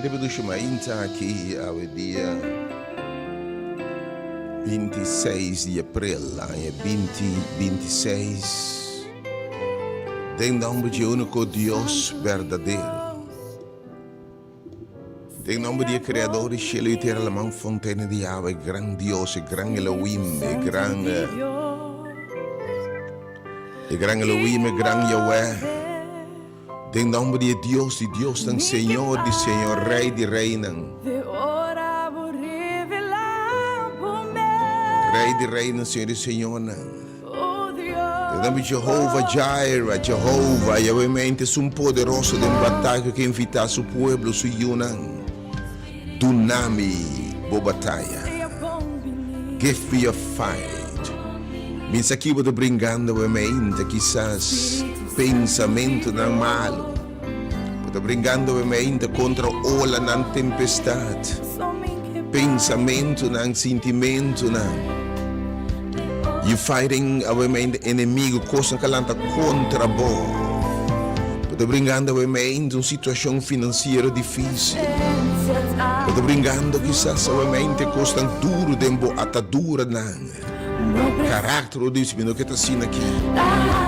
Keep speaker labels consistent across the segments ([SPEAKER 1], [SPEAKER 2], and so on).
[SPEAKER 1] Riba dushi mainta aki awe dia 26 di april aña 2026 den nomber dje unico Dios berdadero den nomber di e creador di cielo y tera laman fontena di awa e gran Dios e gran Elohim e gran e gran Elohim e gran Yahweh. Den nomber di e Dios di diosnan, Señor di señor, Rey di reynan. Rey di reynan, Señor di señornan. Den nomber di Jehovah Jireh, Jehovah, Yahweh mente esun poderoso den bataya ku ke invita su pueblo, su yunan. Duna mi bo bataya. Give me your fight. Mi sa ki bo ta bringando awe mainta, kisas pensamentunan malu. Bo ta bringando awe mainta kontra olanan tempestat, pensamentunan, sintimentunan. You fighting awe mainta enemigu, kosnan ka lanta kontra bo. Bo ta bringando awe mainta un situashon finansiero difisil. Bo ta bringando kisas awe mainta kosnan duru den bo ataduranan. Karakter bo dici mi no ke ta asina aki.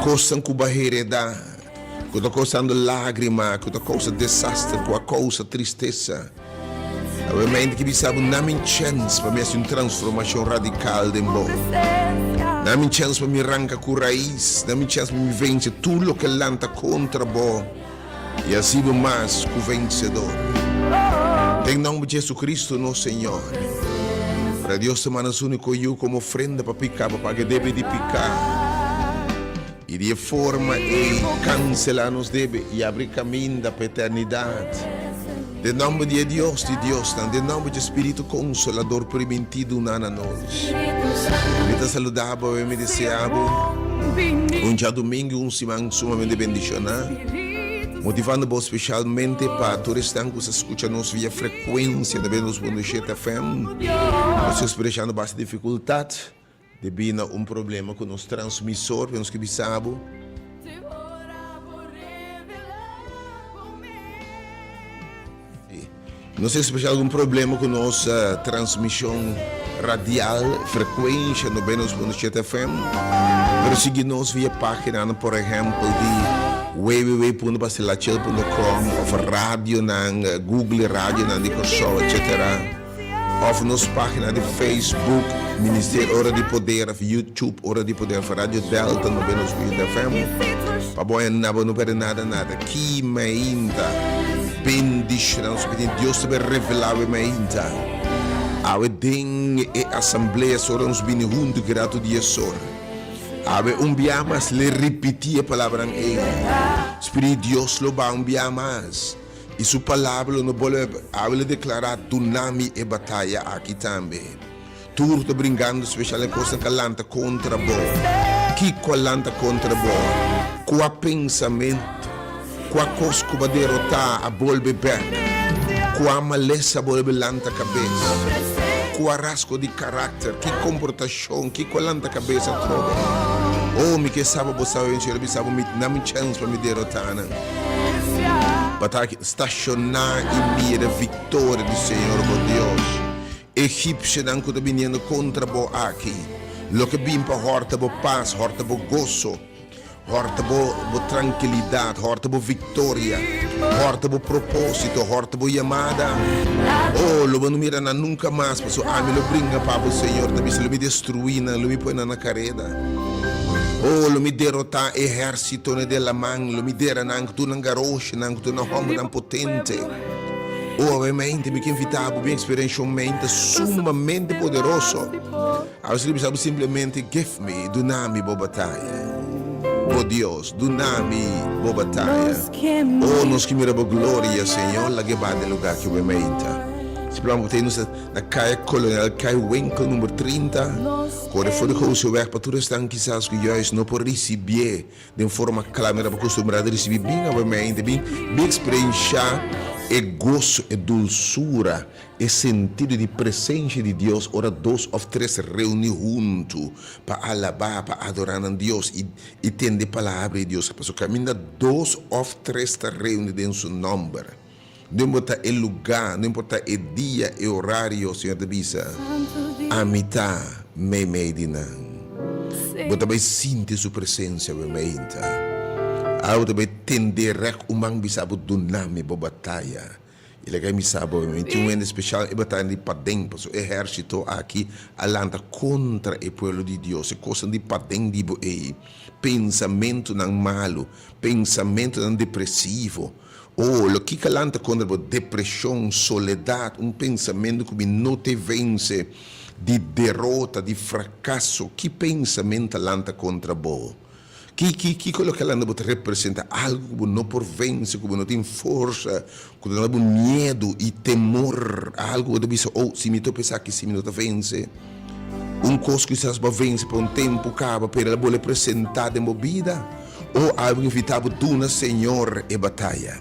[SPEAKER 1] Kosnan ku bo a hereda, ku ta kousando lagrima, ku ta kousa desaster, ku a kousa tristesa. Awe mente ki bisa bo, Na mi chèns pa mi hasi un transformashon radikal den bo. Na mi chèns pa mi ranka ku rais. Na mi chèns pa mi vense tur loke lanta kontra bo i hasi bo mas ku vensedor. Den nòmber di Jesucristo nos Señor. Ora Dios ta manda su úniko Yu komo ofrenda pa piká, pa paga e debe di piká, i di e forma ei kanselá nos debe i abri kaminda pa eternidat. Den nòmber di e Dios di diosnan, den nòmber dje Spiritu Konsolador primintí duná na nos, mi ta saludá bo i mi deseá bo un djadumingu i un siman sumamente bendishoná, motivando bo speshalmente pa tur esnan ku sa skucha nos via frekuensia 92.7 FM. Nos ta ekspreshando basta difikultat debí na un problema ku nos transmisor, pero nos ke bisa bo. Nos ta expresá algun problema ku nos transmishon radial, frekuensha 92.7 FM, pero sigui nos via páginanan por ehèmpel di www.pastelachel.com òf radionan, Google radionan di Kòrsou etcetera. Of nos pagina di Facebook, Ministerio Ora di Poder, of YouTube, Ora di Poder, of Radio Delta 92 FM. Pa bo na bo no perde nada nada. Ki mainta bendiciona nos pidi Dios ta be revela awe mainta. Awe den e asamblea sora nos bini hunto ki rato di esor. Awe un bia mas le ripiti e palabranan ey. Spiritu Dios lo ba un bia mas. I su palabra lo no bolbe Abel a deklará, Duna mi e bataya aki tambe. Tur ta bringando spesial e kosnan ku a lanta kontra bo. Kiko a lanta kontra bo? Kua pensamentu, kua kos ku bo a derotá a bolbe bèk? Kua malesa a bolbe lanta kabes? Kua rasgo di karakter, ki komportashon, kiko a lanta kabes atrobe? Oh, mi ke sa pa bo sa, Señor a bisa bo, mi na mi chèns pa mi derotá nan. Pa ta aki stashoná i mira viktoria di Señor bo Dios. Egipsionan ku ta biniendo kontra bo aki, loke bin pa hòrta bo pas, hòrta bo goso, hòrta bo bo trankilidat, hòrta bo viktoria, hòrta bo propósito, hòrta bo yamada. Oh, lo bo no mira nan nunka mas, pasobra ami lo bringa pa bo, Señor ta bisa, lo mi destruí nan, lo mi pone nan na kareda. Oh, lo mi derotá ehérsitonan den laman, lo mi dera nan ku tur nan garoshinan, ku tur nan hòmbernan potente. Oh, awe-mente mi ke invitá bo bin eksperenshá un mente sumamente poderoso. Awe si lo bisa bo simplemente, Give me, duna mi bo bataya. Bo Dios, duna mi bo bataya. Oh, nos ke mira bo gloria, Señor, laga e ba den lugá ki awe-mente. Si plan bo ta nos na Kaya Kolonel Kai Winkel number 30. Kore for di Gozeweg pa tur esnan kisas ku juist no por risibié den forma kla manera bo kustumbrá di risibí. Bin awe mente, bin bin eksperenshá e goso, e dulsura, e sentido di presensha di Dios ora dos òf tres reuní huntu pa alabá, pa adorá nan Dios i i tende e palabra di Dios. Pasobra kaminda dos òf tres ta reuní den Su nòmber. No importa e lugá, no importa e dia, e orario, Señor ta bisa, Ami ta meimei di nan. Bo ta bai sinti Su presensia meimeinta. Abo ta bai tende rèk un man bisa bo, Duna mi bo bataya. I laga mi sa bo, mi tin un hende spesial e bataya di paden, pasobra e ehèrsito aki a lanta kontra e pueblo di Dios. E kosnan di paden di bo ei, pensamentunan malu, pensamentunan depresivo, Oh, lo kiko a lanta kontra bo? Depreshon, soledat, un pensamentu ku mi no te vense, di derota, di frakaso. Ki pensamentu a lanta kontra bo? Ki, ki, kiko loke a lanta bo ta representa? Algu ku bo no por vense, ku bo no tin forsa, ku ta duna bo miedu i temor. Algu ku bo ta bisa, Oh, si mi topa esaki, si mi no ta vense. Un kos kisas bo a vense pa un tempu kaba, pero el a bolbe presentá den bo bida. O awe invitá bo duna Señor e bataya.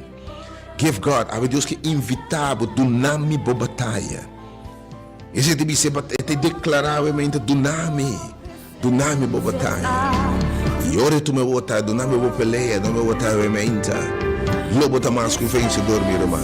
[SPEAKER 1] Give God, awe Dios ke invitá bo duna mi bo bataya. Esei ta bisa e ta deklará awe mainta duna mi, duna mi bo bataya. I ora e tuma e bo bataya, duna mi bo pelea, duna mi bo bataya awe mainta, lo bo ta mas ku vensedor, mi ruman.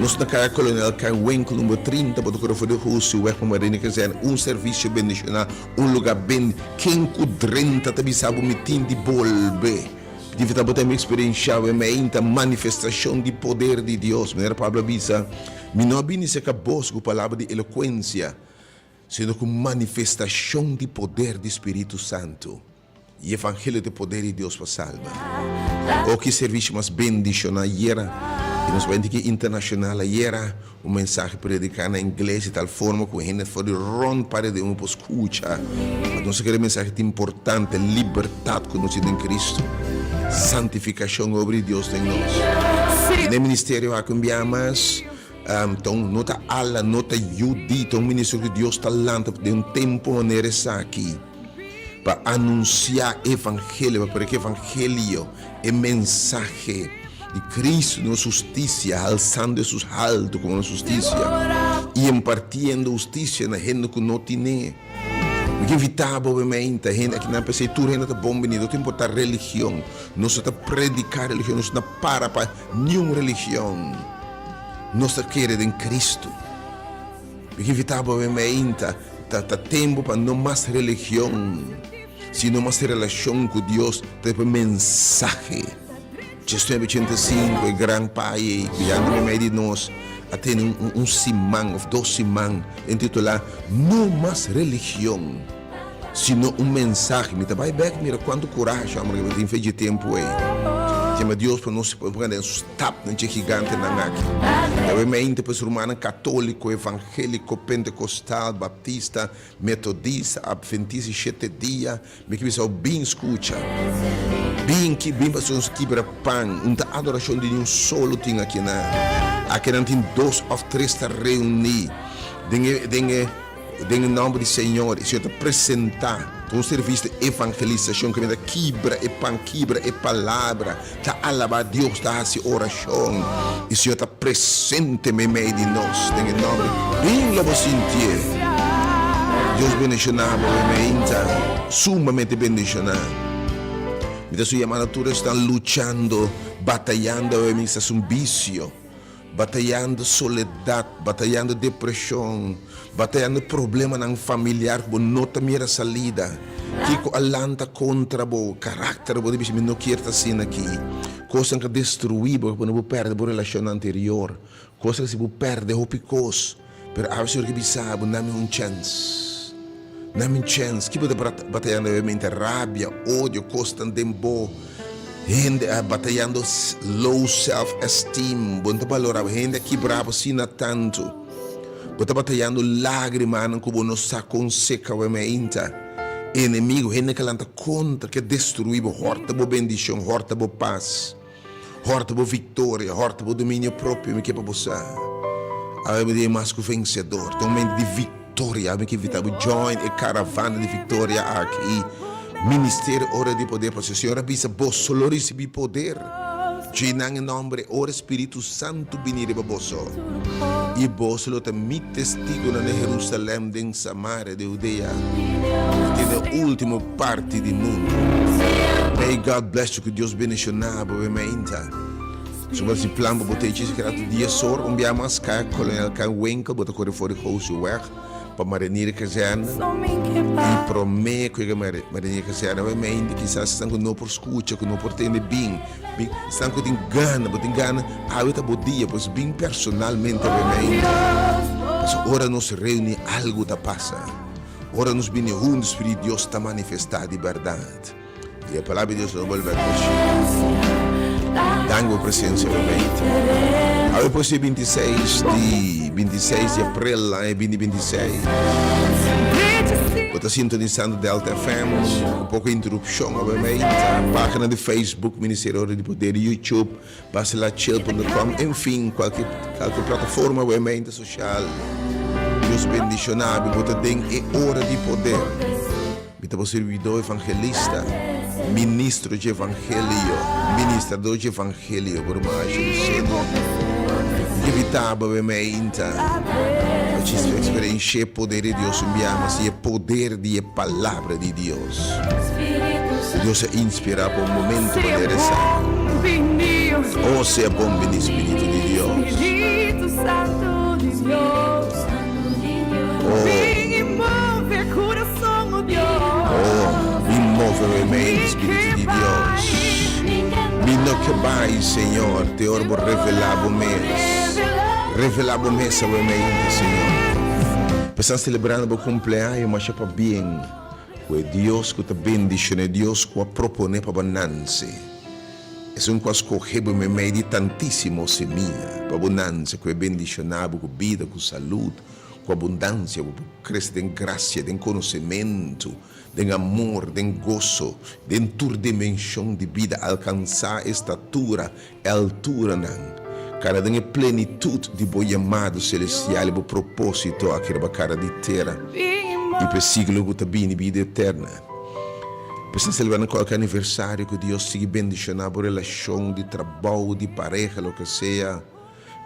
[SPEAKER 1] Nos na Kaya Kolonel Kai Winkel number 30, bo ta kore for di Husi, weg pa Marina Kazerne, un servisio bendishoná. Un luga ben ken ku drenta ta bisa bo mi tin di bolbe. Di ta bo ta mi eksperenshá we meinta manifestashon di poder di Dios. Manera Pablo a bisa, Mi no a bini serka bos ku palabra di elokuensia, sino ku manifestashon di poder di Spiritu Santu. E evangelio ta e poder di Dios pa salba. Oh ki servicio mas bendiciona ayera y nos bai ki internacional ayera un mensahe predica na ingles di tal forma cu hende for di rond parti di mundo por scucha pa nos a kere mensahe ta importante libertad cu nos tin den Cristo santificacion obra di Dios den nos y den ministerio aki un bia mas ta un no ta ala no ta yudi ta un ministerio cu Dios ta lanta den un tempo manera esaki. Pa anunsiá e evangelio, pa prediká e evangelio, e mensahe di Cristo, di nos hustisia, halsando Hesus haltu komo nos hustisia i impartiendo hustisia na hende ku no tin'é. Mi ke invitá bo obviamente, hende aki nan p'esei tur hende ta bon bini, no ta importá religion, nos no ta prediká religion, nos no ta para pa niun religion, nos ta kere den Cristo. Mi ke invitá bo obviamente. Ta ta tempu pa no mas religion, sino mas relashon ku Dios ta e mensahe. Djesnuebe ochenta i sinku e gran pai ei ku ya anda meimei di nos a tene un un siman òf dos siman intitulá No mas religion, sino un mensahe. Mi ta bai bèk mira kuantu kurashi hòmber ke tin fe dje tempu ei. Yama Dios pa nos por gana den stapnan dje gigantenan aki. Awe meinta pues rumannan katóliko, evangéliko, pentekostal, baptista, metodista, apventista i shete dia, mi ke bisa bo bin skucha. Bin ki bin pasobra nos kibra pan. Un ta adorashon di un solo tin akinan. Akinan tin dos òf tres ta reuní den e den e Den e nòmber di Señor, e Señor ta presentá ta un servisio di evangelisashon kaminda ta kibra e pan, kibra e palabra, ta alabá Dios, ta hasi orashon. E Señor ta presente meimei di nos. Den e nòmber di. Bin lo bo sintié. Dios bendishoná bo meimeinta, sumamente bendishoná. Mi ta su yamá na tur esnan luchando, batayando awe mi sa su un bisio. Batayando soledat, batayando depreshon, batayando problemanan familiar ku bo no ta mira salida. Kiko a lanta kontra bo karakter? Bo ta bisa, Mi no kier ta asina aki. Kosnan ka destruí bo, ka pone bo pèrdè bo relashonnan anterior. Kosnan ka hasi bo pèrdè hopi kos. Pero awe Señor ke bisa bo, Nami un chèns. Nami un chèns. Ki bo ta batayando awe mente? Rabia, odio, kosnan den bo. Hende a batayando low self esteem. Bo no ta balora bo. Hende a kibra bo asina tantu. Bo ta batayando lagrimanan ku bo no sa kon seka awe meinta. Enemigo, hende ke lanta kontra, ke destrui bo, hòrta bo bendishon, hòrta bo pas. Hòrta bo viktoria, hòrta bo dominio propio, mi ke pa bo sa. Awe mi ta mas ku vensedor. Ta un momento di viktoria. Awe mi ke invitá bo join e karavana di viktoria aki. Ministerio Ora di Poder, pasobra Señor a bisa, Boso lo risibí poder dje nan e nòmber e ora Spiritu Santu bini riba boso, i boso lo ta mi testigunan na Herusalèm, den Samaria, den Hudea, i te na último parti di mundu. May God bless you, ku Dios bendishoná bo, be mainta. Si bo hasi plan pa bo ta echi esaki ratu dies or, un bia mas kaya Kolonel Kai Winkel, bo ta kore for di Gooseweg pa Marinier Kazerne. I promé ku yega Marinier Kazerne awe mente kisas esnan ku no por skucha, ku no por tende bin, bin, esnan ku tin gana, bo tin gana, awe ta bo dia, pues bin personalmente awe mente. Pasobra ora nos reuní algu ta pasa. Ora nos bini huntu, Spiritu di Dios ta manifestá di bèrdat. I e Palabra di Dios lo bolbe a kushi. Danki bo presensia bo meit. Awe por si 26 di 26 di april aña 2026. Bo ta sintonisando Delta FM ku poko interupshon awe meit. Pagina di Facebook Ministerio Ora di Poder, YouTube Basilachil.com, enfin kualke kualke plataforma awe meit sosial. Dios bendishona bo, bo ta den e Ora di Poder. Mi ta bo sirbidó evangelista, ministro dje evangelio, ministradó dje evangelio, bo ruman Ashley Lucenia. Mi ke invitá bo awe meinta pa djis eksperenshia e poder di Dios un bia mas i e poder di e Palabra di Dios. Ku Dios a inspirá pa un momento manera esaki. Oh, sea bon bini Spiritu di Dios. Oh. Oh, bin move mi mente, Spiritu di Dios. Mi no ke bai, Señor, te ora bo revelá bo mes. Revelá bo mes awe mente, Señor. P'esnan selebrando bo kumpleaño masha pabien ku e Dios ku ta bendishoná, e Dios ku a proponé pa bo nanse. Esun ku a skohe bo meimei di tantísimo semia pa bo nanse, ku e bendishoná bo ku bida, ku salud, Ku abundansia bo por krese den grasia, den konosementu, den amor, den goso, den tur dimenshon di bida, alkansá e statura, e alturanan, kana den e plenitut di bo yamado selestial i bo propósito aki riba kara di tera i pa e siglo ku ta bini, bida eterna. P'esei selebrá na kualke aniversario ku Dios sigui bendishoná bo relashon di trabou, di pareha, loke sea.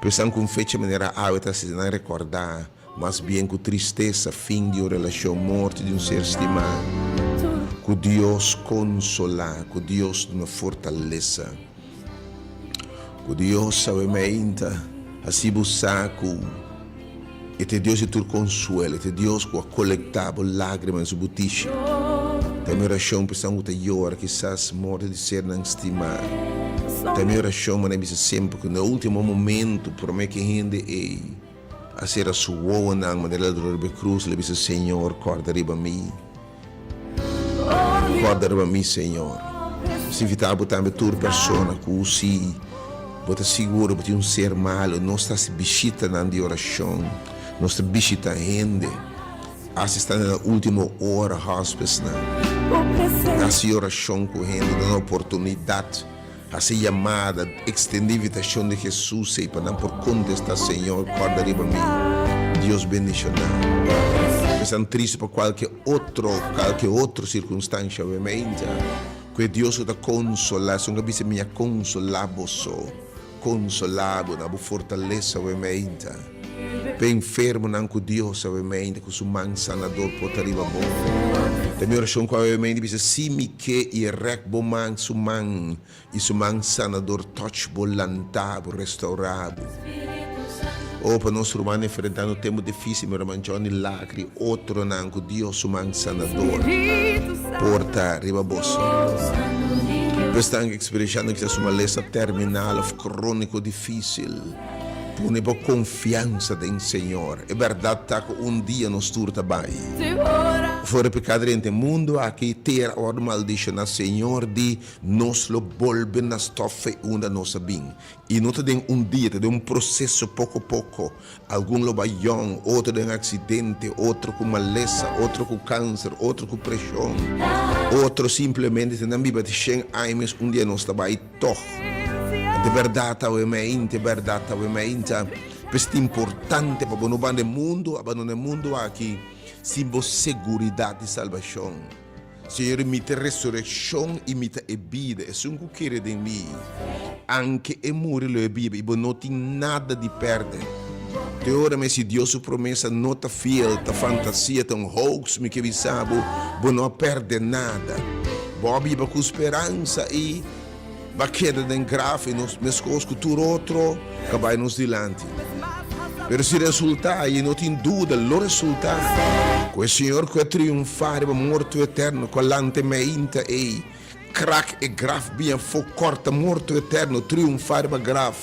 [SPEAKER 1] Pensan ku un fecha manera awe ta hasi nan rekordá mas bien ku tristesa, fin di un relashon, morti di un ser stimá. Ku Dios konsolá, ku Dios duna fortalesa. Ku Dios awe meinta hasi bo sa ku E ta e Dios di tur konsuelo, E ta e Dios ku a kolektá bo lágrima den su butishi. Ta mi orashon pa esnan ku ta yora kisas morto di sernan stimá. Ta mi orashon manera bisa semper ku na e último momentu promé ku e hende ei a sera su wowonan manera el a dura riba e krus el a bisa, Señor, kòrda riba mi. Kòrda riba mi, Señor. Nos invitá bo tambe tur persona ku si bo ta sigur bo tin un ser malu, nos ta hasi bishitanan di orashon, nos ta bishita hende, hasta esnan den nan último ora, hospicenan. Hasi orashon ku hende, duna oportunidat. Hasi yamada, ekstendé invitashon di Hesus ei pa nan por kontestá, Señor, kòrda riba mi. Dios bendishoná. Esnan tristu pa kualke otro, kalke otro sirkunstansha obviamente, ku e Dios ku ta konsolá, esun ku a bisa mi a konsolá boso, konsolá bo na bo fortalesa obviamente. P'e enfermonan ku Dios obviamente ku su man sanador por ta riba bo. Ta mi orashon ku awe obviamente bisa si mi ke i rèk bo man su man i su man sanador touch bo lanta bo restaurá bo. Oh pa nos ruman enfrentando tempu difísil mi ruman Johnny Lacri otronan ku Dios su man sanador por ta riba boso. Bo esnan eksperenshando kisas un malesa terminal òf króniko difísil. Pone bo konfiansa den Señor. E bèrdat ta ku un dia nos tur ta bai. For e pekado drenta e mundu aki, tera a wòrdu maldishoná. Señor di, nos lo bolbe na stòf ei unda nos a bin. I no ta den un dia, ta den un proseso poko poko. Algun lo bai yòn, otro den aksidente, otro ku malesa, otro ku kanser, otro ku preshon, otro simplemente ta nan biba te shen aña mes un dia nos ta bai. Tog, de bèrdat awe meinta, e bèrdat awe meinta, pues ta importante pa bo no banda e mundu, abandona e mundu aki sin bo seguridat di salbashon. Señor, mi ta e resurekshon i mi ta e bida, esun ku kere den mi, anke e muri lo e biba, i bo no tin nada di pèrdè. Te ora mes si Dios su promesa no ta fiel, ta fantasia, ta un hoax, mi ke bisa bo, bo no a pèrdè nada. Bo a biba ku speransa i. Bo a keda den graf i nos meskos ku tur otro ku a bai nos dilanti. Pero si resultá, i no tin duda, lo resultá, ku e Señor ku a triunfá riba morto eterno, ku a lanta e meinta ei, krak e graf bin afó, kòrta morto eterno, triunfá riba graf.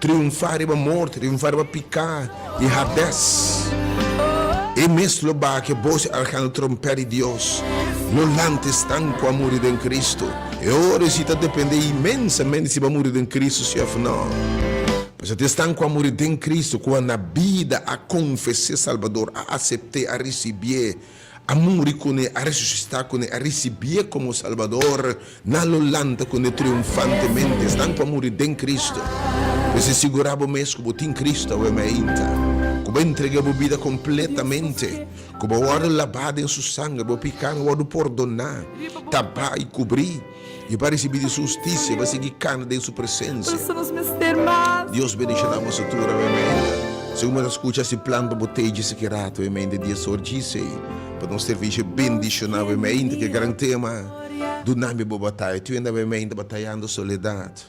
[SPEAKER 1] Triunfá riba morto, triunfá riba piká i Hades. E mes lo baha ku e bos di argangel trompèt di Dios, lo lanta esnan ku a muri den Kristu. E ora esei ta dependé inmensamente si bo a muri den Kristu si òf nò. Pasobra ta esnan ku a muri den Kristu, ku a na bida a konfes'é Salbador, a asept'é, a risibié, A muri kuné, a resusitá kuné, a risibié komo Salbador, nan lo lanta kuné triunfantemente, esnan ku a muri den Kristu. Mester sigurá bo mes ku bo tin Kristu awe meinta, ku bo a entregá bo bida kompletamente, ku bo a wòrdu labá den Su sanger, bo pikánan a wòrdu pordoná, tabá i kubrí. I pa risibí di Su hustisia, pa sigui kana den Su presensia. Dios bendishoná boso tur awe mainta. Segun bo ta skucha si plan pa bo tei djis aki rato awe mainta dies or djis ei pa nos servisio bendishoná awe mainta ku e gran tema Dunami bo bataya. Tur hende awe mainta batayando soledat.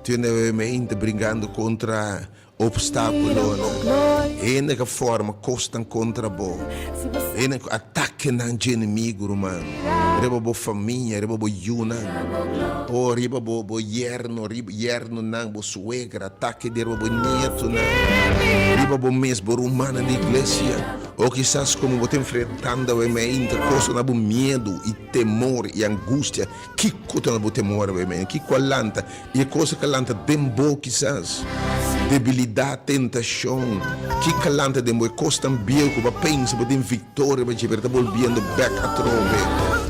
[SPEAKER 1] Tur hende awe mainta bringando kontra Obstáculonan, hende ku a forma kosnan kontra bo, hende ku atakenan dje enemigu, ruman, riba bo famia, riba bo yunan, o riba bo bo yerno, riba yernonan, bo suegra, atake di riba bo nietonan, riba bo mes, bo rumannan di iglesia, o kisas komo bo ta enfrentando awe meinta kosnan na bo miedu i temor i angustia, kiko ta na bo temor awe meinta? Kiko a lanta? I e cosa ka lanta den bo kisas, debilidad, tentacion, ki ka lanta den bo, e cosnan bieu cu bo a pensa bo tin victoria riba dje, pero ta bolbiendo bek atrobe.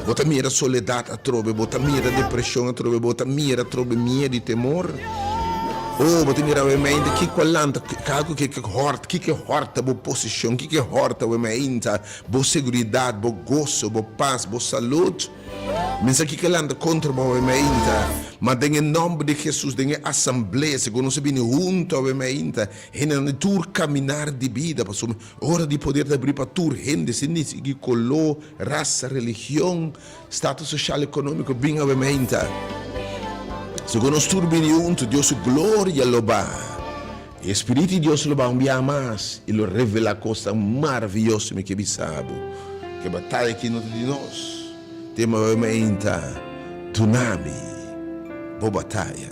[SPEAKER 1] Bo ta mira soledad atrobe, bo ta mira depresion atrobe, bo ta mira atrobe miedo i temor. Oh, bo ta mira awe mainta kiko a lanta, algo ke ke hort, kiko e horta bo posicion, kiko e horta awe mainta bo seguridad, bo goso, bo pas, bo salud. Mi sa kiko lanta kontra bo awe mainta, ma den e nòmber di Hesus, den e asamblea, segun nos a bini huntu awe mainta, hendenan di tur kaminar di bida, pasobra ora di poder ta abrí pa tur hende, sin distingui koló, rasa, religion, status soshal, ekonómiko, bin awe mainta. Segun nos tur bini huntu, Dios su gloria lo baha. E Spiritu di Dios lo baha un biaha mas i lo revelá kosnan maravioso. Mi ke bisa bo ku e bataya aki no ta di nos. Tema awe mainta, Duna mi bo bataya,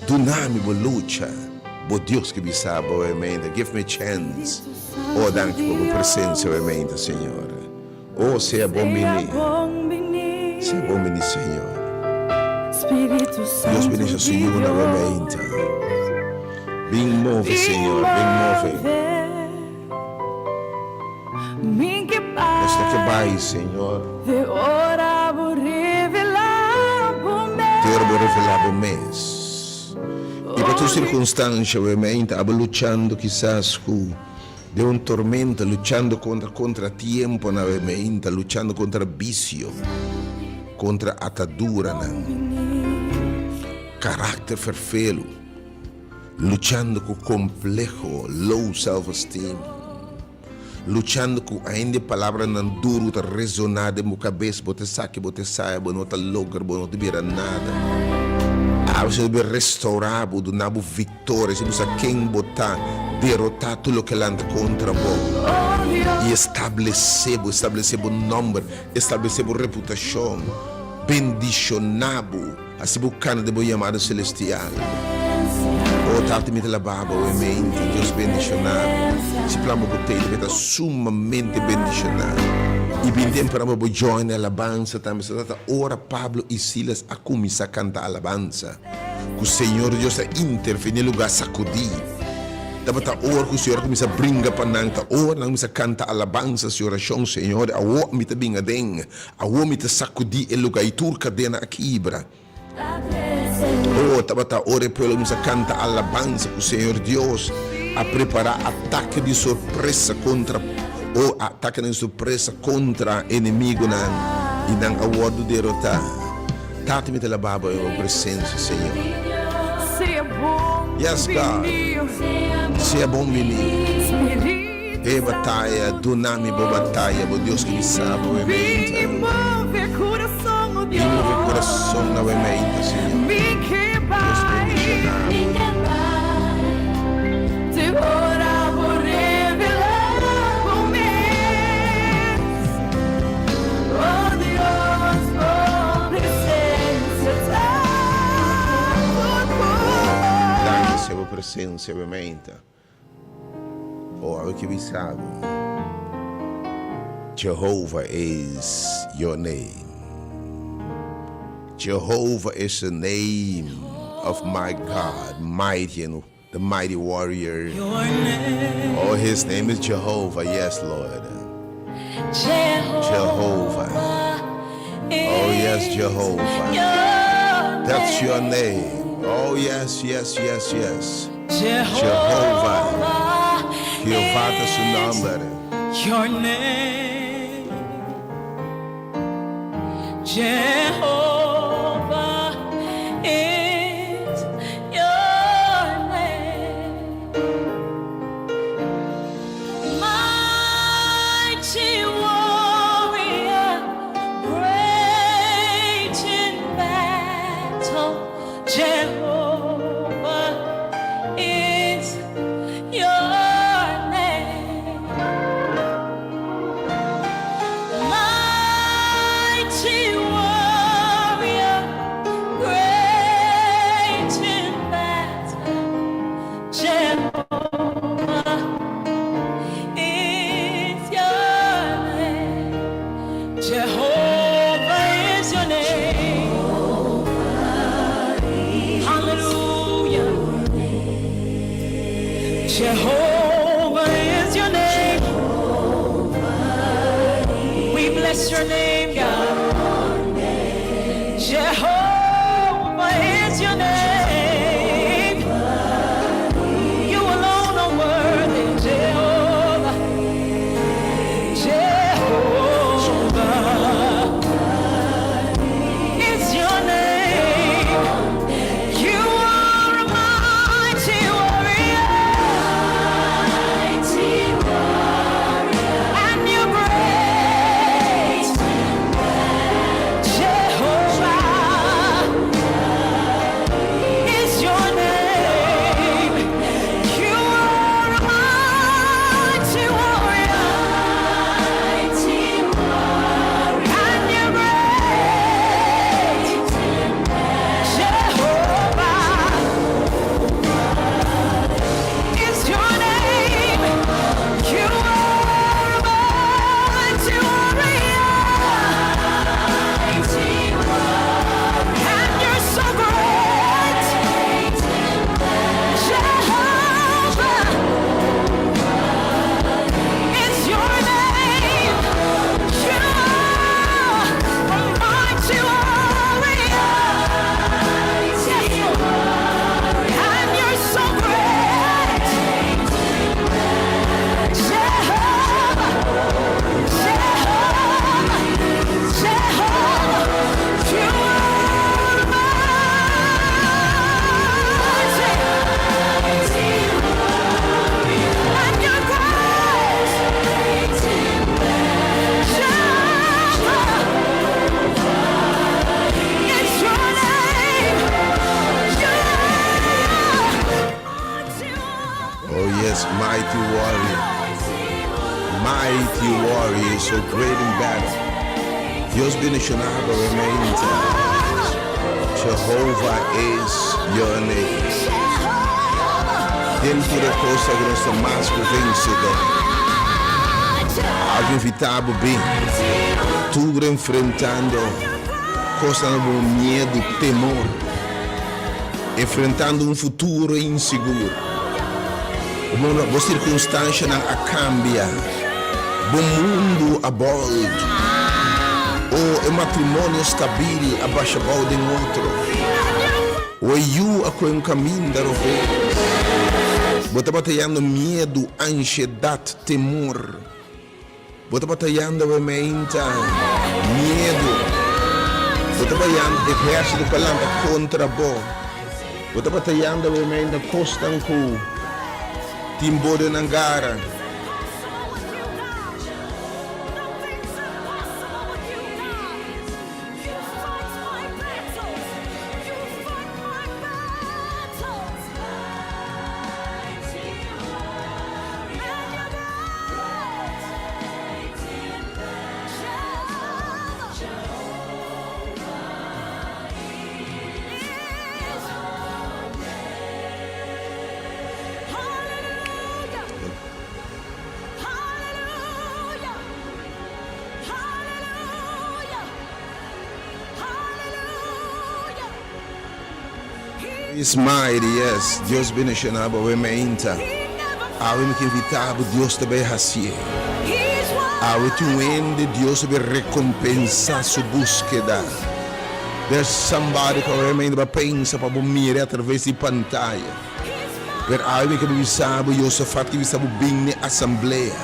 [SPEAKER 1] duna mi bo lucha. Bo Dios ke bisa bo awe mainta, Give me a chance. Oh, danki pa bo presensia awe mainta, Señor. Oh, sea bon bini. Sea bon bini, Señor. Dios bendicion su yunan awe mainta. Bin move, Señor, bin move. Nos no ke bai, Señor. Te ora bo revela bo mes. I pa tur circunstancia awe mainta abo luchando kisas ku. Den un tormenta, luchando kontra kontratiemponan awe meinta, luchando kontra bisio, kontra ataduranan, karakter ferfelu, luchando ku kompleho, low self esteem, luchando ku ainda e palabranan duru ta resoná den bo kabes, bo ta sa ke bo ta saya, bo no ta logra, bo no ta bira nada. Awe Señor ta bin restourá bo, duna bo Tora, si bo sa ken bo ta, derotá tur loke lanta kontra bo i establesé bo, establesé bo nòmber, establesé bo reputashon, bendishoná bo, hasi bo kana den bo yamada selestial. O Tata, mi ta labá bo awe mente. Dios bendishoná bo. Si plan bo ku tei ta sumamente bendishoná. I bin temprano pa bo join e alabansa tambe. Sa ta ora Pablo i Silas a kuminsá kanta alabansa. Ku Señor Dios a intervení e lugá sakudí. Tabata ora ku Señor a kuminsá bringa pa nan, ta ora nan a kuminsá kanta alabansas i orashon, Señor, awor mi ta bin aden, awor mi ta sakudí e lugá i tur kadena a kibra. Oh, tabata ora e pueblo a kuminsá kanta alabansa ku Señor Dios a prepará atake di sorpresa kontra, oh, atakenan di sorpresa kontra enemigunan i nan a wòrdu derotá. Tata mi ta laba bo den bo presencia Señor. Yes God sea bon bini e bataya duna mi bo bataya bo Dios ki bisa bo e meinta. Bin move corazon awe meinta. Danki Señor. Dios bendiciona bo. Danki Señor bo presencia obviamente. Oh, awe ki bisa bo. Jehovah is your name. Jehovah is the name of my God, mighty and the mighty warrior. Oh, his name is Jehovah, yes, Lord. Jehovah. Oh, yes, Jehovah. That's your name. Oh, yes, yes, yes, yes. Jehovah. Jehová ta su nomber.
[SPEAKER 2] Your name. Jehovah is your name. Mighty warrior, great in battle, Jehovah is your name. Mighty warrior, great in battle, Jehovah is your name. Jehovah is your name. Hallelujah. Jehovah is your name. We bless your name, God. Jehovah is your name. You alone are worthy, Jehovah. Jehovah is your name. You are a mighty warrior. And you're great. Jehovah is your name. You are a mighty warrior. And you're great. Jehovah is your name. You are a mighty warrior. And you're so great. Jehovah is your name. You are a mighty warrior. Yes, Lord. And you're so great. Jehovah, Jehovah, Jehovah, you are mighty. And you're great. Jehovah, it's your name. You are mighty.
[SPEAKER 1] Oh, yes, mighty warrior. Mighty warrior, so great in battle. Dios bendiciona bo mente. Jehovah is your name. Den tur cos cu nos ta mas cu vencedor. A invita bo bin. Tur enfrentando cos di miedo, temor. Enfrentando un futuro insigur. Bo circunstancianan a cambia. Bo mundo a bolto. O e matrimonio stabil a basha bou den otro. O yiu a coy un caminda robes. Bo ta batayando miedo, ansiedad, temor. Bo ta batayando mente, miedo. Bo ta batayando ehercito cu a lanta contra bo. Bo ta batayando mente cosnan cu tin bo den nan gara.
[SPEAKER 2] Nothing's impossible with you, God. You fight my battles. You
[SPEAKER 1] Is mighty, yes. Dios bendiciona bo awe meinta. Awe mi ke invita bo, Dios ta bay hacié. Awe tin un hende Dios ta bay recompensa su buskeda. There's somebody ku awe meinta ba pensa pa bo mira a traves di pantaya. Pero awe mi ke bisa bo, Josafat ke bisa bo bin n'e asamblea.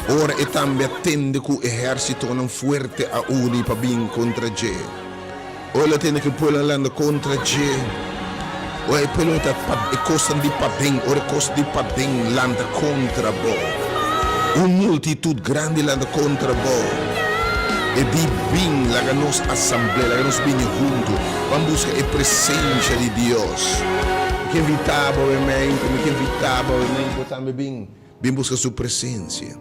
[SPEAKER 1] Ora e tambe a tende ku ehérsitonan fuerte a uni pa bin kontra dje. Ora el a tende ku e pueblo a landa kontra dje, ora e pueblo ta pa e kosnan di paden, ora e kos di paden lanta kontra bo, un multitut grandi lanta kontra bo, e di, Bin, laga nos asamblea, laga nos bini huntu, ban buska e presensia di Dios. Mi ke invitá bo awemente, mi ke invitá bo awemente, bo tambe bin, bin buska su presensia.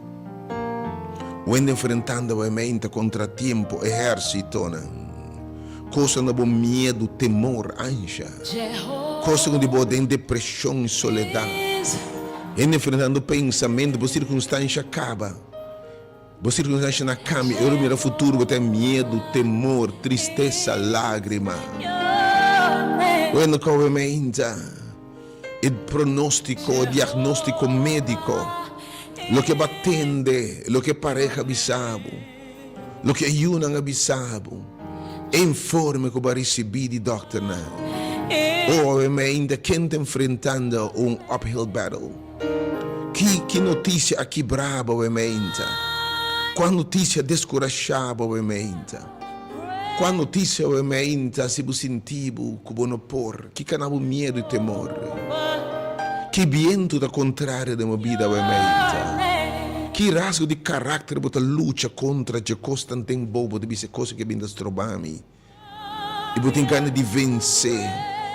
[SPEAKER 1] Wende enfrentando awemente kontratiempo, ehérsitonan, kosnan na bo miedu, temor, ansha, kosnan ku di bo den depreshon i soledat. Hende enfrentando pensamentu, bo sirkunstansha kaba. Bo sirkunstansha na kambia i ora bo mira futuro bo ten miedu, temor, tristesa, lágrima. Wende kowe meinta e pronóstiko, e diagnóstiko médiko, loke bo a tende, loke e pareha a bisa bo, loke e yunan a bisa bo, e informe ku bo a risibí di dòkternan. O awe meinta ken ta enfrentando un uphill battle? Ki ki notisia a kibra bo awe meinta? Kua notisia a deskurashá bo awe meinta? Kua notisia awe meinta hasi bo sinti bo ku bo no por? Ki kana bo miedu i temor? Ki bientu ta kontrario den bo bida awe meinta? Ki rasgo di karakter bo ta lucha kontra dje kosnan den bo bo ta bisa e kos aki a bin ta stroba mi? I bo tin gana di vensé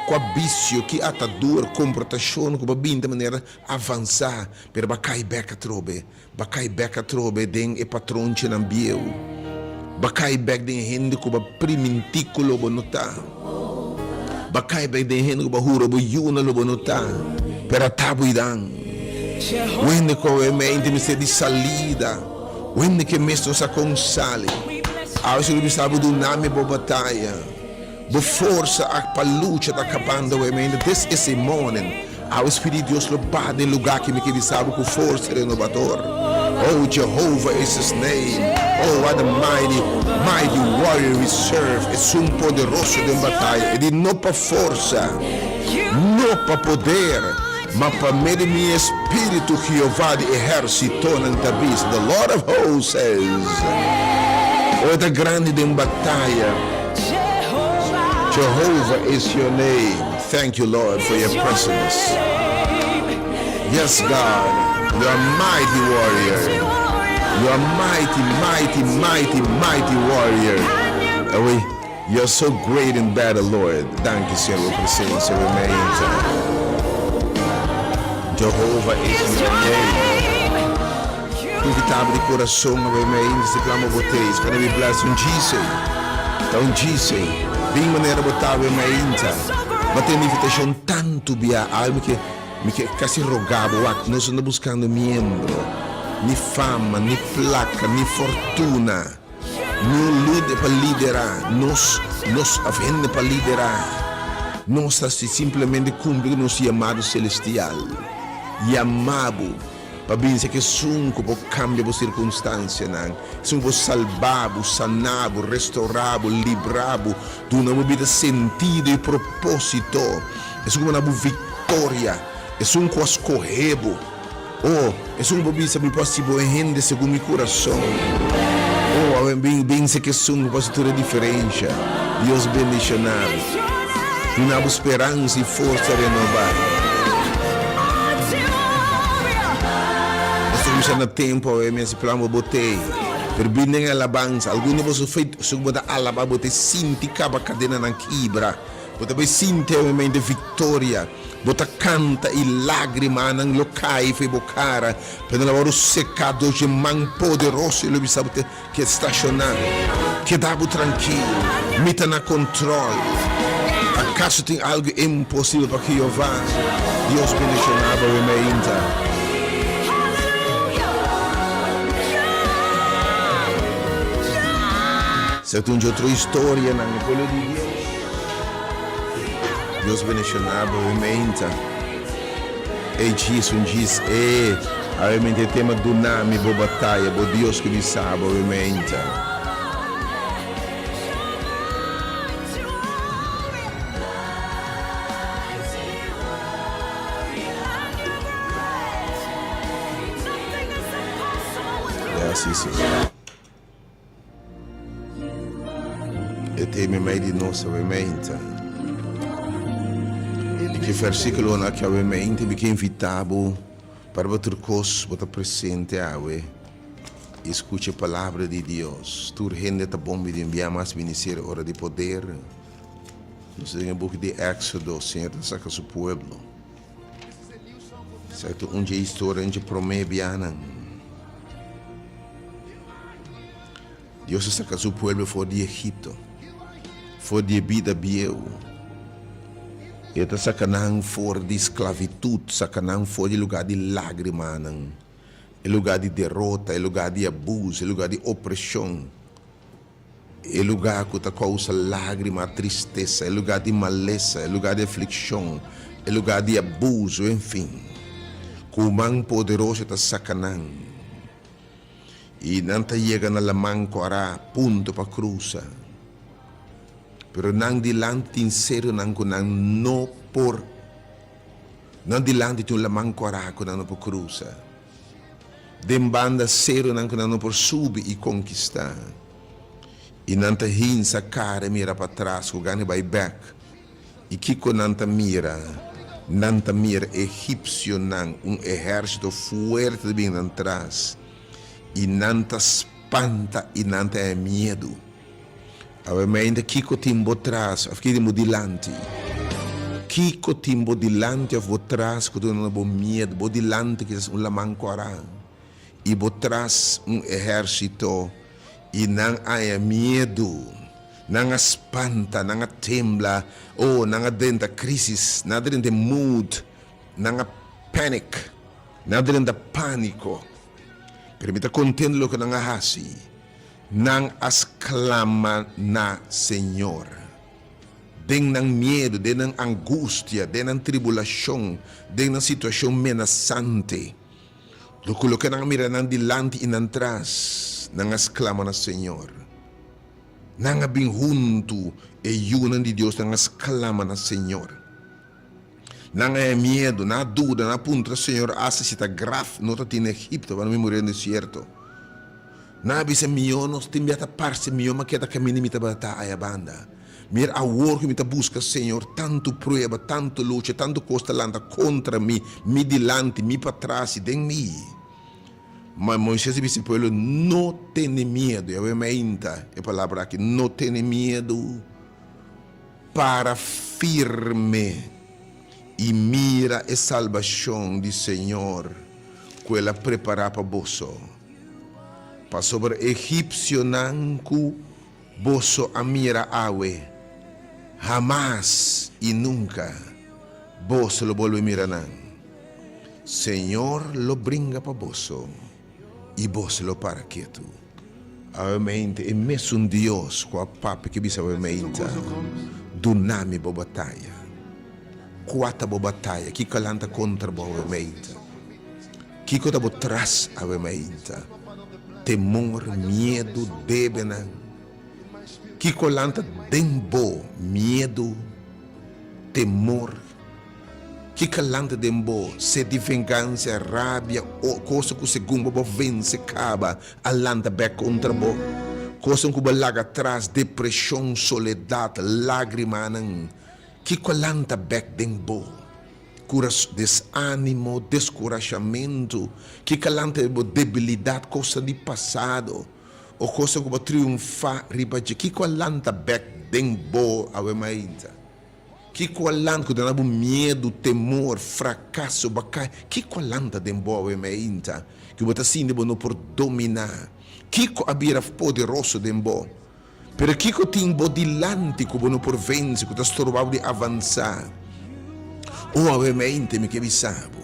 [SPEAKER 1] kua bisio, ki atadura, komportashon ku bo a bin ta manera avansá, pero bo a kai bèk atrobe, bo a kai bèk atrobe den e patronchinan bieu, bo a kai bèk den e hende ku bo a primintí ku lo bo no ta, bo a kai bèk den e hende ku bo a hura bo yuna lo bo no ta, pero ata bo idan. Wende ku awe mente mester di salida, wende ku e mes no sa kon sali. Awe si lo bisa bo duna mi bo bataya, bo forsa ak pa lucha ta kabando awe mainta. This is a morning. Awe Spirit di Dios lo baha den lugar ki mi ke bisa bo ku forsa renobador. Oh, Jehovah is his name. Oh, what a mighty, mighty warrior we serve. Esun poderoso den bataya. E di no pa forsa, no pa poder, ma pa medio di mi espíritu, Jehová di ehérsitonan ta bisa, the Lord of hosts says. O e ta grandi den bataya. Jehovah is your name. Thank you, Lord, for your presence. Yes, God, you are mighty warrior. You are mighty, mighty, mighty, mighty warrior. Awe, you are so great in battle, Lord. Danki, Señor, bo presencia awe mainta. Jehovah is your name. Invita bo di corazon awe mainta si clama bo te. It's gonna be blessed. Un djise. Ta un djise. Bin manera bo ta awe mainta. Bo a tende invitacion tanto bia. Awe mi ke mi ke casi roga bo wak. Nos no ta buscando miembro, ni fama, ni placa, ni fortuna. No lude pa lidera nos, nos of hende pa lidera nos ta si simplemente cumpli cu nos yamado celestial. Yama bo pa bin ser esun cu por cambia bo circunstancianan, esun cu por salba bo, sana bo, restaura bo, libra bo, duna bo bida sentido y proposito, esun cu por duna bo victoria, esun cu a scoge bo. Oh, esun ku por bisa mi por hasi bo e hende segun mi kurason. Oh, awe bin binse ku esun ku por hasi tur e diferensha. Dios bendishoná bo. Duna bo speransa i forsa renobá. Nos ta kuminsá na tempu awe mi hasi plan pa bo tei. Pero bin den e alabansa. Algun di boso fe esun ku bo ta alabá bo ta sinti kaba kadenanan kibra. Bo ta bai sinti awe mente viktoria. Bo ta kanta i lágrimanan lo kai for bo kara, pero nan lo wòrdu seká dor dje man poderoso i lo bisa bo te ke stashoná. Keda bo trankil, mi ta na kontròl. Akaso tin algu imposibel pa Jehová? Dios bendishoná bo awe meinta. Esaki ta un dje otro historianan e pueblo di Dios. Dios bendiciona bo awe meinta. Ey djis un djis e awe meinta e tema duna mi bo bataya bo Dios ku bisa bo awe meinta. Ya si si. E ta meimei di nos awemente. I ki versíkulonan aki awemente mi ke invitá bo pa riba tur kos bo ta presente awe i skucha e palabra di Dios. Tur hende ta bon bini un bia mas bini ser ora di poder. Nos ta den e buki di Éksodo, Señor ta saka su pueblo. Esaki ta un dje historia dje promé bianan. Dios a saka su pueblo for di Egipto, for di e bida bieu. E ta saka nan for di sklavitut, saka nan for di e lugá di lágrimanan, e lugá di derota, e lugá di abuso, e lugá di opreshon, e lugá ku ta kousa lágrima, tristesa, e lugá di malesa, e lugá di aflikshon, e lugá di abuso, enfin. Ku man poderoso e ta saka nan. I nan ta yega na laman kòrá punto pa krusa. Pero nan dilanti tin serunan ku nan no por Nan dilanti tin un laman kòrá ku nan no por krusa. Den banda serunan ku nan no por subi i konkistá. I nan ta hinsa kara i mira patras ku gana di bai bèk. I kiko nan ta mira? Nan ta mira egipsionan, un ehérsito fuerte ta bin nan tras, i nan ta spanta i nan ta haña miedu. Awe mainta kiko tin bo tras òf kiko tin bo dilanti? Kiko tin bo dilanti òf bo tras ku ta duna bo miedu? Bo dilanti kisas un laman kòrá i bo tras un ehérsito. I nan a haña miedu, nan a spanta, nan a tembla, oh, nan a drenta crisis, nan a drenta e mood, nan a panic, nan a drenta panico. Pero mi ta contento loke nan a haci, nan a sclama na Señor. Den nan miedu, den nan angustia, den nan tribulacion, den nan situacion menasante. Lo ku loke nan a mira nan dilanti i nan tras, nan a sklama na Señor. Nan a bin huntu, e yunan di Dios, nan a sklama na Señor. Nan a haña miedu, nan a duda, nan a puntra Señor, Asta si ta graf no ta tin na Egipto, pa no mi muri den desierto? Nan a bisa, Mihó nos tin bia ta parse, mihó mi a keda kaminda mi tabata ta aya banda. Mira awor ku mi ta buska Señor, tantu prueba, tantu lucha, tantu kos ta lanta kontra mi, mi dilanti, mi patras i den mi. Ma Moises a bisa e pueblo, No tene miedu. Yahweh meinta e palabra aki, no tene miedu. Para firme i mira e salbashon di Señor ku el a prepará pa boso. Pasobra e egipsionan ku Boso a mira awe, hamas i nunka boso lo bolbe mira nan. Señor lo bringa pa boso i boso lo para ketu. Awe mainta e mesun Dios ku a papia ke bisa awe mainta, Duna mi bo bataya. Kua ta bo bataya? Kiko a lanta kontra bo awe mainta? Kiko ta bo tras awe mainta? Temor, miedu, debenan. Kiko lanta den bo? Miedu, temor. Kiko lanta den bo? Sed di vengansa, rabia, cosa ku segun bo bo vense kaba a lanta bek kontra bo. Kosnan ku bo laga atras, depreshon, soledat, lagrimanan. Kiko lanta bek den bo? Kuras, desánimo, deskurashamentu, ki kalanta di bo debilidat, kosnan di pasado o kosnan ku bo a triunfá riba dje. Kiko a lanta bèk den bo awe mainta? Kiko a lanta ku ta duna bo miedu, temor, frakaso, bo a kai? Kiko a lanta den bo awe mainta ku bo ta sinti bo no por dominá? Kiko a bira poderoso den bo? Pero kiko tin bo dilanti ku bo no por vense, ku ta stroba bo di avansá? O awemente mi ke bisa bo,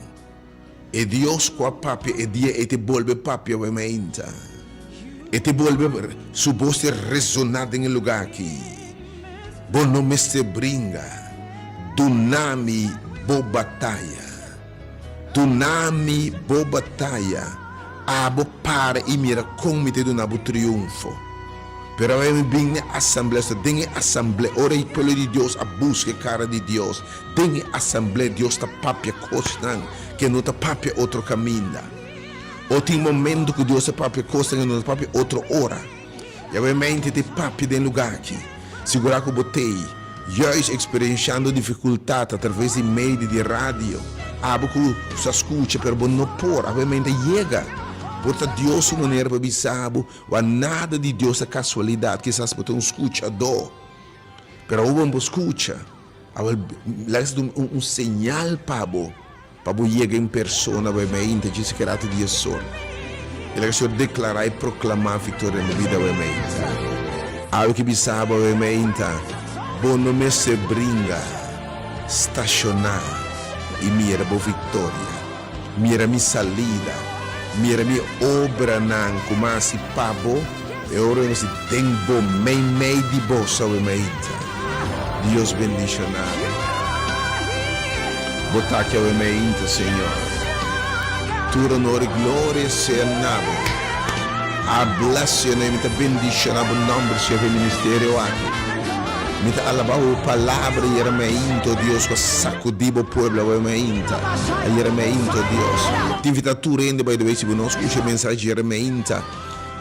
[SPEAKER 1] e Dios ku a papia e dia ei te bolbe papia awemente. E te bolbe, su bos te resoná den e lugá aki. Bo no mester bringa. Duna mi bo bataya. Duna mi bo bataya. Abo para i mira kon mi ta duna bo triunfo. Pero awe mi bin n'e asamblea, esta den e asamblea, ora e pueblo di Dios a buska e kara di Dios, den e asamblea Dios ta papia kosnan ku e no ta papia otro kaminda. O tin momento ku Dios ta papia kosnan ku e no ta papia otro ora. Yahweh mente te papia den lugá aki. Sigurá ku bo t'ei, juist eksperenshando difikultat atraves di medio di radio. Abo ku sa skucha pero bo no por. Yahweh mente yega. Por ta Dios su manera pa bisa bo, wa nada di Dios ta kasualidat. Kisas bo ta un skuchadó, pero awor bo no por skucha. Awor laga esaki ta un señal pa bo. Pa bo yega en persona bo e meinta dje sikeratu di e sol. E laga Señor deklará i proklamá viktoria den bo bida bo e meinta. Awe ki bisa bo e meinta, bo no mester bringa, stashoná i mira bo viktoria. Mira mi salida, mira mi obranan ku mi a hasi pa bo, e ora mi a hasi den bo, meimei di bo, sa bo e meinta. Dios bendishoná bo. Bo ta aki awe meinta, Señor. Tur honor i gloria sea na Bo. I bless Your name. Mi ta bendishoná Bo nomber, Señor, pa e ministerio aki. Mi ta alabá Bo palabra ayera meinta, o Dios, ku a sakudí Bo pueblo awe meinta. Ayera meinta, o Dios. Ta invitá tur hende, by the way, si bo no skucha e mensahe ayera meinta,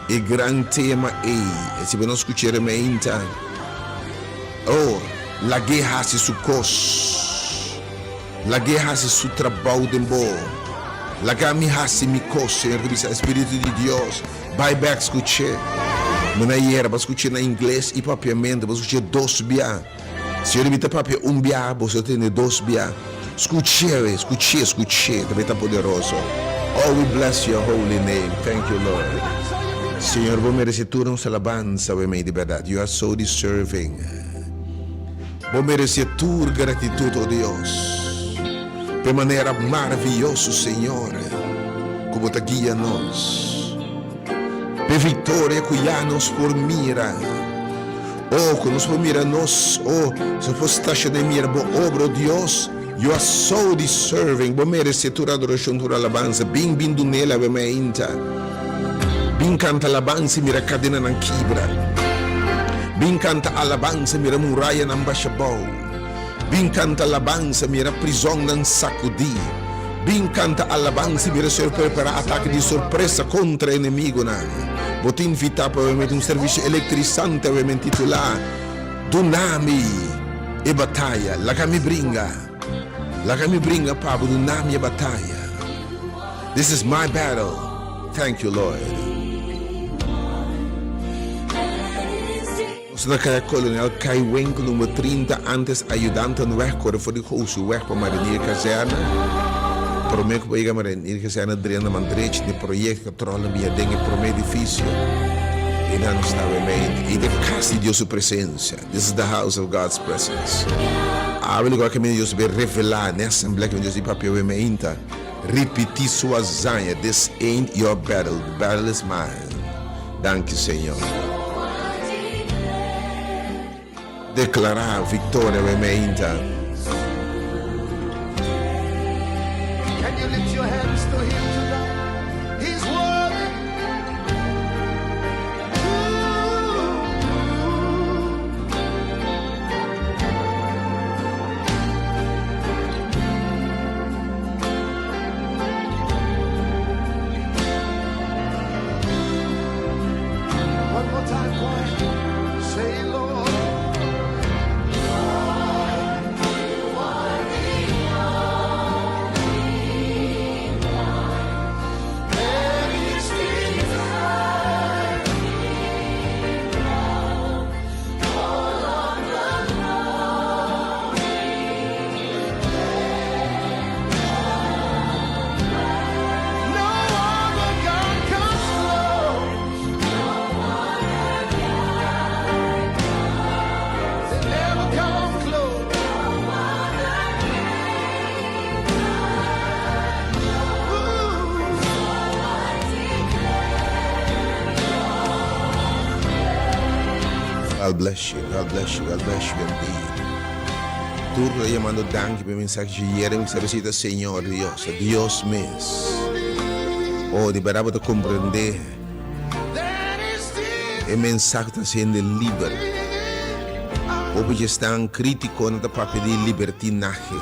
[SPEAKER 1] e gran tema ei, si bo no skucha ayera meinta, Oh, lag'é hasi su kos. Lag'é hasi su trabou den bo. Laga mi hasi mi kos, Señor ta bisa. Espíritu di Dios, bai bèk skuch'é. Mi na yera, bo a skuch'é na ingles i papiamentu, bo a skuch'é dos bia. Señor, mi ta papia un bia, boso ta tende dos bia. Skuch'é, we, skuch'é, skuch'é, ta bay ta poderoso. Oh, we bless your holy name. Thank you, Lord. Señor, bo merece tur nos alabansa, we mei di berdad. You are so deserving. Bo merece tur gratitud, oh Dios. P'e manera maraviyoso, Señor, cu bo ta guia nos. P'e victoria cu ya nos por mira. Oh, ku nos por mira nos, oh, si nos por stashoná i mira Bo obra, oh Dios, You are so deserving, Bo meresé tur adorashon, tur alabansa. Bin, bin dun'El awe mainta. Bin kanta alabansa i mira kadenanan kibra. Bin kanta alabansa i mira murayanan basha bou. Bin kanta alabansa, mira prizonnan sakudí. Bin kanta alabansa i mira Señor prepará atake di sorpresa kontra enemigunan. Bo ta invitá pa wèmenti un servisio elektrisante wèmenti titulá Duna mi e bataya, laga mi bringa, laga mi bringa pa bo, duna mi e bataya. This is my battle, thank you Lord. Nos na Kaya Kolonel Kaiwenkel number 30 antes Ayudantenweg kore for di Goosuweg pa Marinier Kazerne. Prome ku bo yega Marinier Kazerne drenta man drechi den proyekto katròl nan bia den e prome edifisio. Einan nos ta wemey ei ta e kas di Dios su presensia. This is the house of God's presence. Awe lugar kaminda Dios ta bay revelá n'e asamblea kaminda Dios di papia wemey ta ripití su hazaña, This ain't your battle, the battle is mine. Danki Señor. Declara victoria we meinta.
[SPEAKER 3] Can you lift your hands to him tonight? He's worthy. Ooh. One more time, choir. Say, Lord. No other God comes close. They never come close. Ooh.
[SPEAKER 1] God bless you, God bless you, God bless you indeed. Tur ku ta yamando danki pa e mensahe dje yere mi sabi si ta Señor Dios, ta Dios mes. Oh, di berdad bo ta komprendé e mensahe ta hasi hende liber. Hopi dje esnan kritikonan ta papia di libertinahe.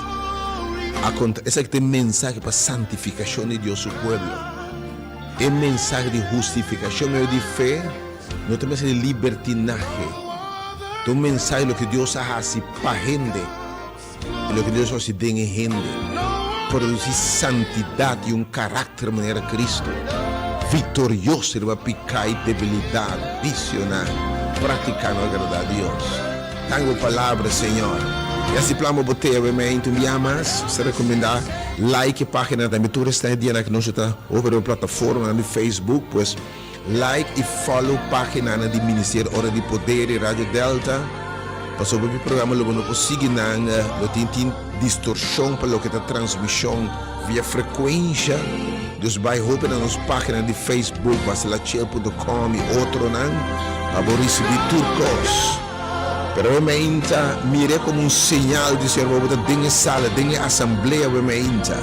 [SPEAKER 1] A kontra, esaki ta e mensahe pa santifikashon di Dios su pueblo. E mensahe di hustifikashon medio di fe no ta mensahe di libertinahe. Ta un mensahe loke Dios a hasi pa hende i loke Dios a hasi den e hende. Produsí santidat i un karakter manera Kristu, viktorioso riba piká i debilidat, bisionan, praktiká no agradá Dios. Danki bo palabra, Señor. I asi plan bo botea bo mente un bia mas. Nos ta recomenda like e pagina tambe tur esnan e dianan cu nos ta hopi riba plataformanan di Facebook. Pues like y follow paginanan di Ministerio Ora di Poder y Radio Delta. Pasobra mi programa lo bo no por sigui nan, lo tin tin distorsion pa loke ta transmision via frecuencia. Dus bai hopi na nos pagina di Facebook, basilachel punto com y otronan pa bo ricibi tur cos. Pero we meinta mir'é komo un señal di Señor bo ta den e sala, den e asamblea we meinta.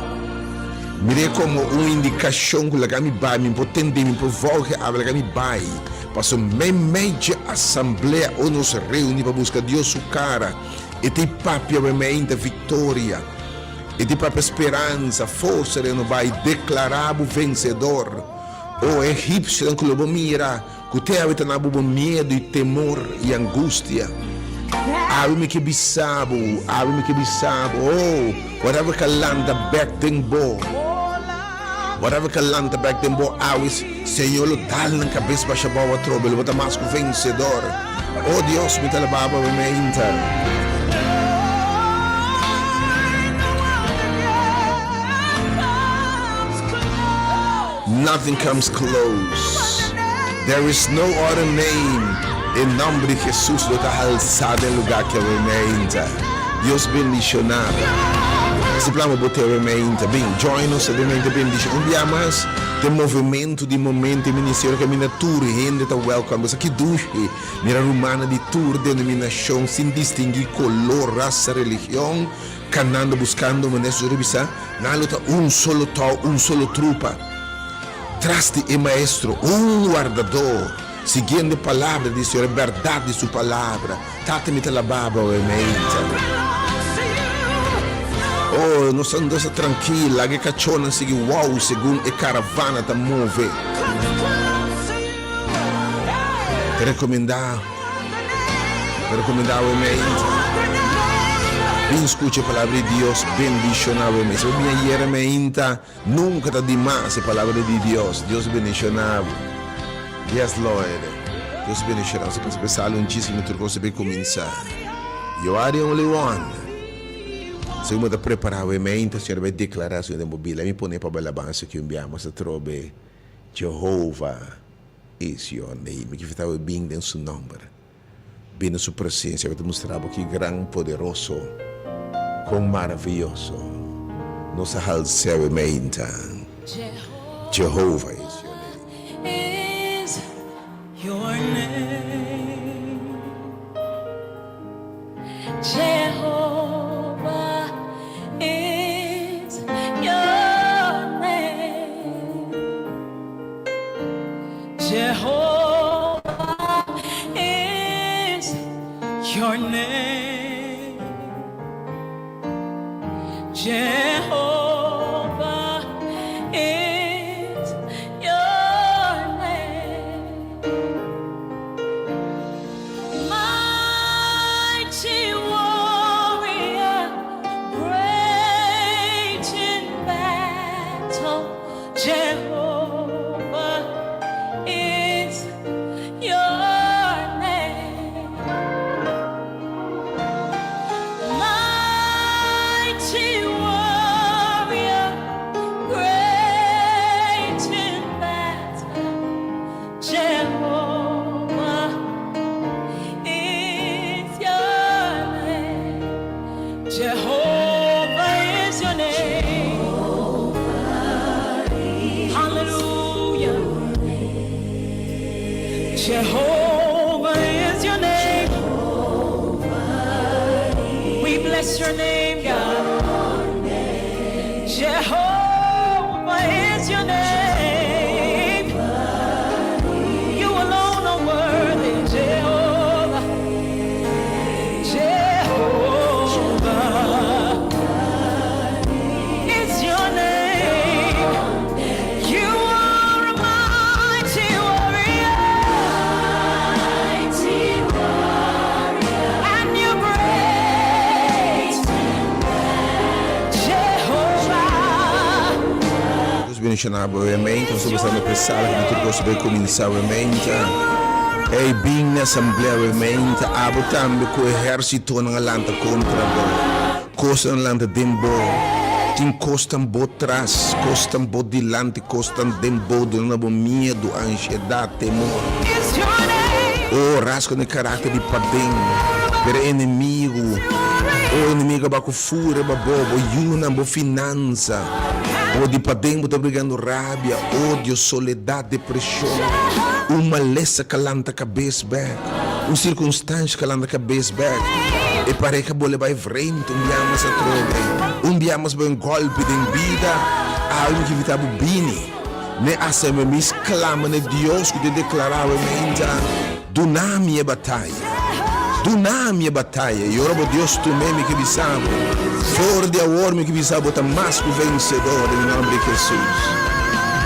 [SPEAKER 1] Mir'é komo un indikashon ku laga mi bai, mi por tendé, mi por volge awe, laga mi bai. Paso meimei dje asamblea ora nos reuní pa buska Dios su kara, e ta e papia we meinta viktoria, e ta e papia speransa, forsa den no bai, deklará bo vensedor. O egipsionan ku lo bo mira, Ku te awe ta na bo bo miedu i temor i angustia. Awe mi ke bisa bo, awe mi ke bisa bo, oh, whatever ka lanta bek den bo, whatever ka lanta bek den bo awe, Señor lo dal nan kabes basha bou atrobe, lo bo ta mas ku vensedor. Oh Dios, mi ta alaba bo awe meinta. Nothing comes close There is no other name E nomber di Jesus lo ta halsa den lugar ki awe meinta Dios bendiciona bo Si plan bo bo te awe meinta Bin join nos awe meinta bendicion Un bia mas den movimento di momento e ministerio caminda tur hende ta welcome Bo sa ki dushi mira rumannan di tur denominacion sin distingui color, rasa, religion Canando buscando manera su revisa. Nan lo ta un solo tou, un solo trupa, tras di e Maestro, un wardadó, siguiendo e palabra di Señor, e bèrdat di Su palabra. Tata, mi ta labá bo awe meinta. Oh, nos ta nos ta trankil, laga e kachónan sigui wou segun e karavana ta move. Ta rekomendá. Ta recomenda awe meinta. Bin scucha e palabra di Dios, bendiciona awe meinta. Si bo bin ayera meinta, nunca ta di mas e palabra di Dios. Dios bendiciona bo. Yes Lord. Dios bendiciona bo. Si pasa pe sali un chisme mi tur cos ta bay cuminsa. You are the only one. Segun bo ta prepara awe meinta, Señor a bay declara Señor den bo bida. Mi pone pa bo alabansa ki un biaha mas atrobe. Jehovah. Is your name. Mi kier ta bin den su nomber, bin den su presencia, mi ta mustra bo ki gran, poderoso, con maraviyoso nos a hals'é awe meinta. Jehovah is your name.
[SPEAKER 2] Is your name. Jehovah is your name. Jehovah is your name. Jehovah is your name. Mighty warrior, great in battle, Jehovah is your name. Mighty warrior, great in battle, Jehovah is your name. Jehovah is your name. Hallelujah. Jehovah is your name. We bless. Bless your name, God. Jehovah is your name. You alone are worthy, Jehovah. Jehovah is your name. You are a mighty warrior. And you're great, Jehovah.
[SPEAKER 1] Dios bendiciona bo mente, nos ta pasando pa e sala cu tur cos ta bay cuminsa mente. Ey bin na asamblea mente, abo tambe cu ehercitonan a lanta contra bo. Cosnan a lanta den bo, tin cosnan bo tras, cosnan bo dilanti, cosnan den bo, duna bo miedo, ansiedad, temor.
[SPEAKER 2] Is your name.
[SPEAKER 1] Oh, rasca den caracter di paden, pero e enemigo, oh, enemigo a ba cu furia ba bo, bo yunan, bo finansa. Bo di paden bo ta brigando rabia, odio, soledad, depresion, un malesa ka lanta kabes bek, un sirkunstansha ka lanta kabes bek. E pareha bo le bai vreemd un bia mas atrobe, un bia mas bai un golpi den bida, algu ki evita bo bini. Ne aseme mi sklama ne Dios ku ta deklará awe meinta, Duna mi e bataya. Duna mi e bataya. I ora bo Dios tum'é mi ke bisa bo, For di awor mi ke bisa bo ta mas ku vensedor den e nòmber di Hesus.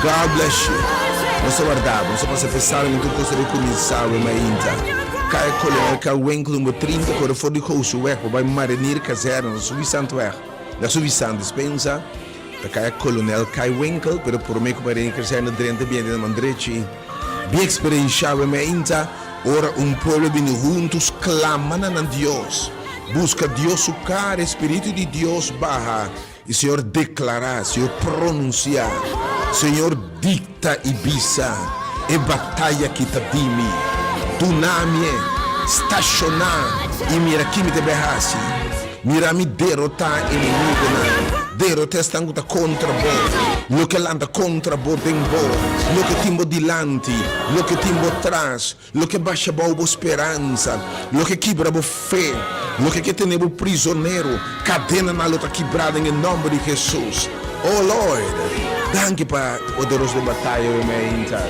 [SPEAKER 1] God bless you. Nos ta warda bo. Nos ta pasa fesal den tur kos ta rekuminsá awe mainta. Kaya Kolonel Karwenkel number 30 kore for di Gousuweg pa bai Marinier Kazerne na Suffisantweg, na Suffisant Dispensa. Ta kaya Kolonel Kaiwinkel, pero promé ku Marinier Kazerne drenta biende na man drechi. Bi eksperenshá we meinta ora un pueblo bini huntu sklama na nan Dios, buska Dios su kara, e Spiritu di Dios baha i Señor deklará, Señor pronunsiá, Señor dikta i bisa, E bataya aki ta di mi. Duna mi e, stashoná i mira ki mi ta bai hasi. Mira mi derotá enemigonan, derotá esnan ku ta kontra bo, loke a lanta kontra bo den bo, loke tin bo dilanti, loke tin bo tras, loke basha bou bo speransa, loke kibra bo fe, loke ke tene bo prizonero, kadenanan lo ta kibrá den e nòmber di Hesus. O Lord, danki pa e poderoso bataya ku mi a hinta.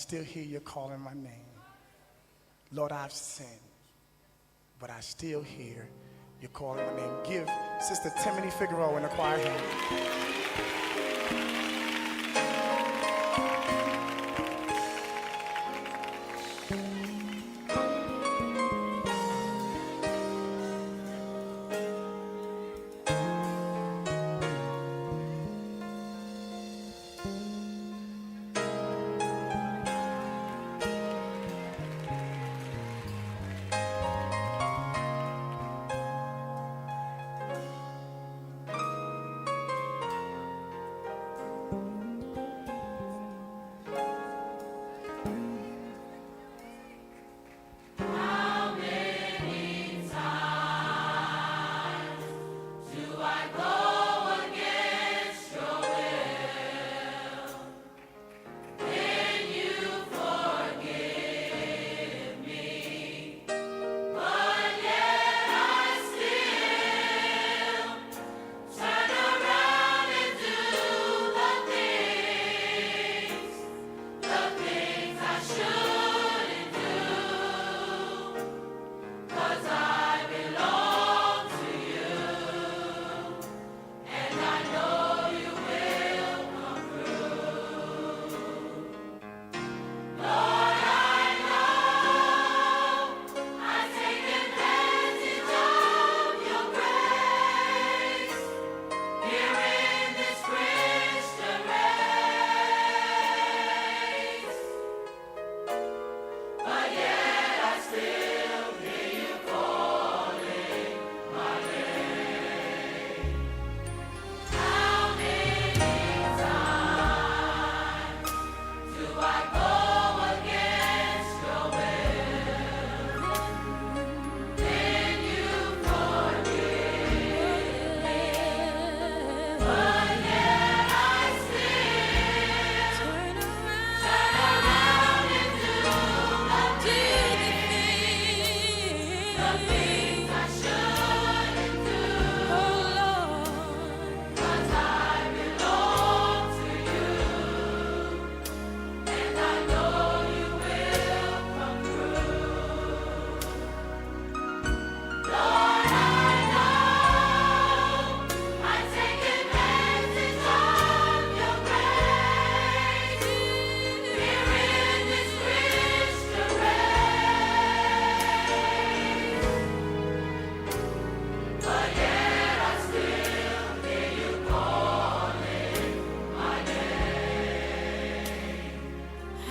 [SPEAKER 4] still hear you calling my name. Lord, I've sinned, but I still hear you calling my name. Give Sister Timony Figeroux and the choir hand.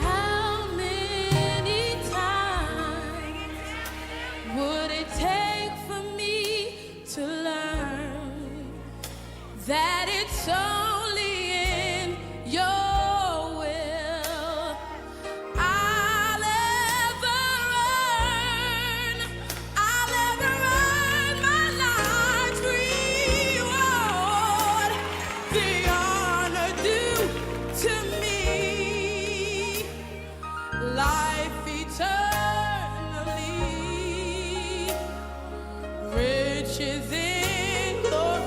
[SPEAKER 2] How many times would it take for me to learn that it's so?